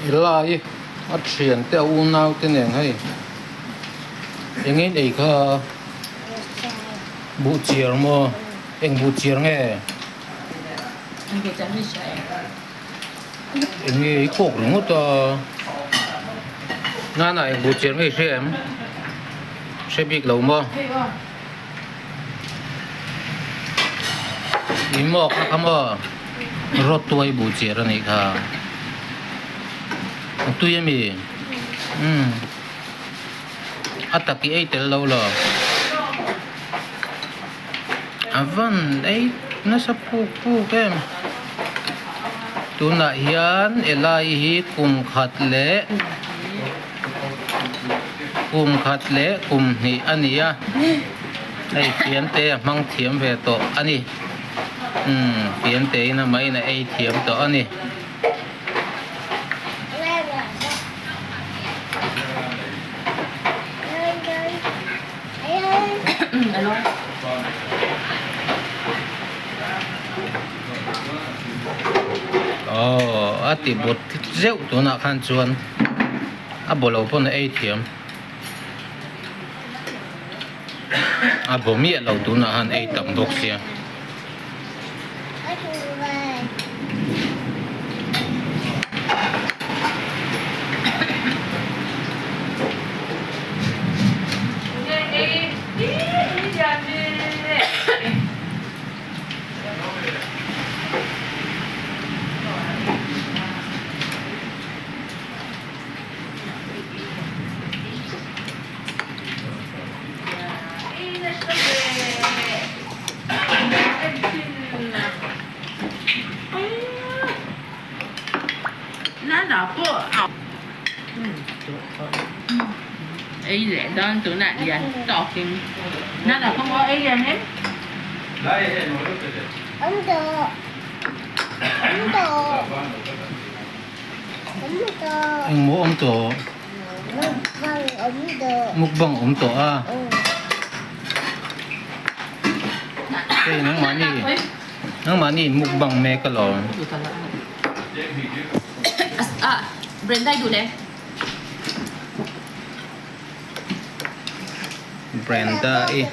I lai a thian te a unau te nen hei eng in ei kha buh chiar maw eng buh chiar nge eng nge i kawk ringawt a nana eng buh chiar nge i hria em hre bik lo maw. I maw kha kha maw rawt tuai buh chiar a nih kha a tui a mi umm a tak i ei tel lo lo a van ei nasa puk puk em tunah hian helai hi kum khat leh. Kum khat leh kum hnih a ni a, hei fiante a hmang thiam ve tawh a ni. Umm fiante in a mahin a ei thiam tawh a ni. Aw a ti but zeuh tunah khan chuan. A baw lo pawn a ei thiam. A baw miah lo tunah han ei tam bawk sia. Engmaw awm tawh? Mukbang awm tawh a. Hei nangmahni nangmahni mukbang mek alawm. Brenda i.